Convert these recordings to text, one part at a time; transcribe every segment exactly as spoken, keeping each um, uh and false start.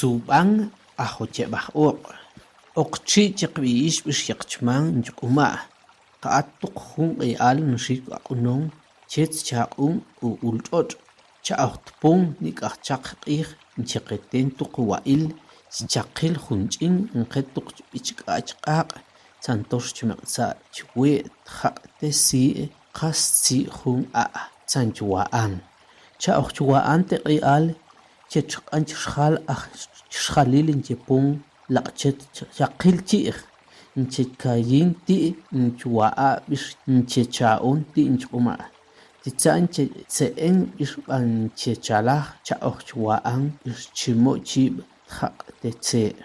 Sub'an aj ocheb'aj uq'. Oqchi' chi qb'iyix b'ix yeqchman nchq'uma'. Qa at tuq jun q'i'al nxik aq'unon chet chaq'un o ul tx'otx', cha' ojtpon nik'aj chaq q'ij ncheqeten tuq wa'il schaqil jun ch'in nqe tuq chb'ichk'a' chq'aq' tzan tox chmeq'tza' chwe' tjaq' te sii' qas stzi' jun a' tzan chwa'an. Cha' ojchwa'an te q'i'al che txq'an chxal aj chxalil nchepon laq'chet chaqil chi'j nche kayin ti' nchwa'a' b'ix nche cha'on ti' nchq'uma'. Titza' nche tze'en b'ix b'an nche chalaj cha' ojchwa'an b'ix chimo' chib' tjaq' te tze'.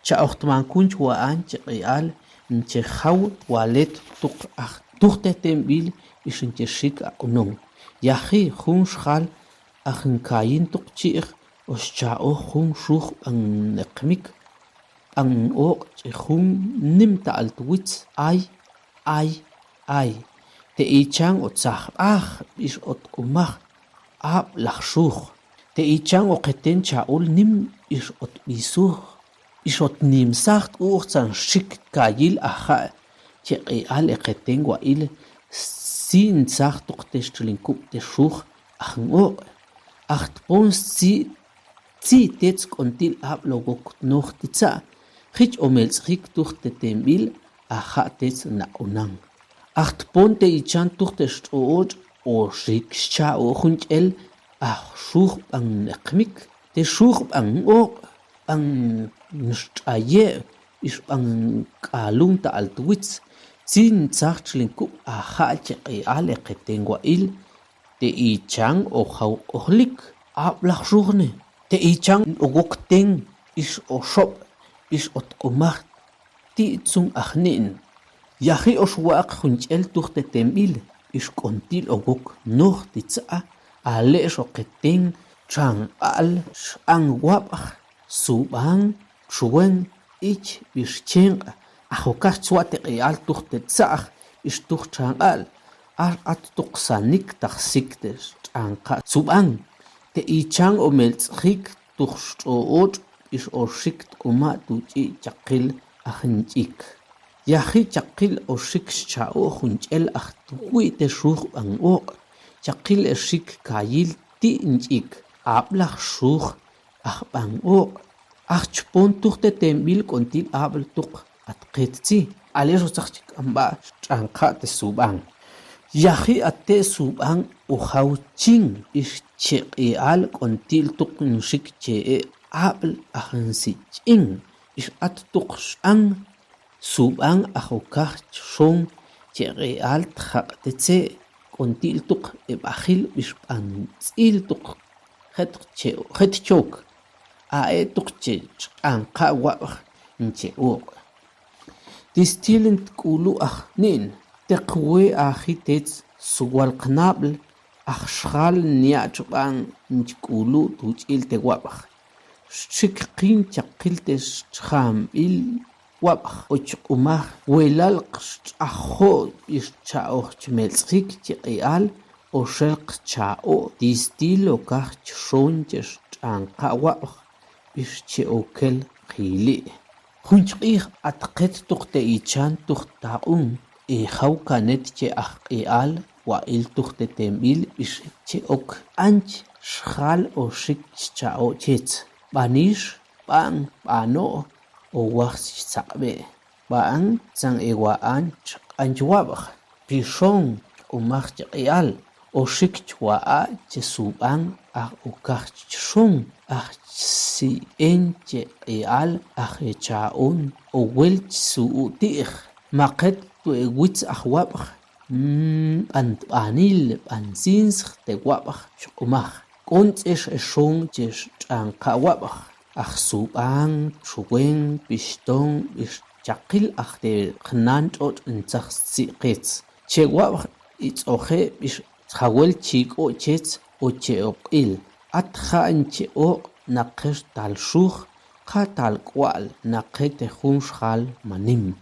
Cha' ojtmankun chwa'an che q'i'al nche jaw walet tuq aj tuj te temb'il b'ix nche xik aq'unon. Yaji' jun xjal aj nkayin tuq chi'j ox cha'oj jun xuj b'an neqmik b'an oq' chi jun nim ta' altwitz ay ay ay. Te ichan o tzajb'aj b'ix ot k'umaj ab'laj xuj. Te ichan o qeten cha'ul nim b'ix ot b'isuj b'ix ot nimsaj tk'u'j tzan xik kayil aja' che q'i'al e qeten wa'il stzin tzaj tuq te xtxilinkub' te xuj aj noq' aj tpon stzin tzi' tetz k'ontil ab'l owok noj titza' jich o meltz'jik tuj te temb'il aja' tetz naq'unan. Aj tpon te ichan tuj te xtx'otx' o xik xcha'o jun ch'el aj xuj b'an neqmik te xuj b'an oq' b'an nxtx'aye' b'ix b'an k'alun ta' altwitz tzi' ntzaj txlinkub' aja' che q'i'al e qeten wa'il. Te ichan o jaw q'ojlik ab'laj xuj ne te ichan owok ten b'ix o xob' b'ix ot k'umaj ti' tzun aj ni'n. Yaji' ox wa'ak jun ch'el tuj te temb'il b'ix k'ontil owok noj titza' a le'x oqeten txanq'al xb'an wab'j sub'an txwen ich b'ix chenq' aj okaj chwa' te q'i'al tuj te tza'j b'ix tuj txanq'al. Ax at tuq sanik taj sik te tx'anqa' sub'an te ichan o meltz'jik tuj xtx'otx' b'ix oxik tk'uma' tu' ch'i' chaqil aj nch'ik. Yaji' chaqil oxik xcha'o jun ch'el aj twi' te xuj b'an oq' chaqil exik kayil ti' nch'ik ab'laj xuj aj b'an oq' aj chpon tuj te temb'il k'ontil ab'l tuq at qet tzi ale'x otzaj chi k'amb'a' tx'anqa' te sub'an. Yaji' at te' sub'an o jaw chin b'ix che q'i'al k'ontil tuq nxik che e' ab'l aj nsich'in b'ix at tuq x'an sub'an aj okaj chxon che q'i'al tjaq' te tze' k'ontil tuq eb'ajil b'ix b'an tz'il tuq jet chok a e' tuq che tx'anqa' wab'j nche oq'. Tistil ntk'ulu' aj ni'n teq we aji' tetz swal qnab'l aj xjal nya' chb'an nchk'ulu' tu' ch'il te wab'j xchik qin chaqil te xchjanb'il wab'j o chq'umaj welal xch'ajo' b'ix cha'oj chmeltz'jik che q'i'al o xel qcha'o' tistil okaj chxon che xtx'anqa' wab'j b'ix che okel qili'. Jun chq'ij at qet tuq te ichan tuj taq'un e jaw kanet che aj q'i'al wa'il tuj te temb'il b'ix che ok q'anch xjal oxik chcha'o' chetz b'anix b'a'n b'ano' o waj chtzaq'be' b'a'n tzan ewa'an chq'anch wab'j pixon chq'umaj che q'i'al oxik chwa'a' che sub'an aj okaj chxon aj chsi'en che q'i'al aj echa'on o wel chsu'u' ti'j ma qet tu' ewitz aj wab'j b'an tb'anil b'an sinsj te wab'j chq'umaj k'on tz'ex exon che xtx'anqa' wab'j aj sub'an txwen pixton b'ix chaqil aj te jnan tx'otx' ntzaj stzi' qetz che wab'j itz'oje' b'ix jawel chik'o' chetz o che oq'il at ja' nche oq' naqex tal xuj qa tal k'wa'l naqe te jun xjal manim.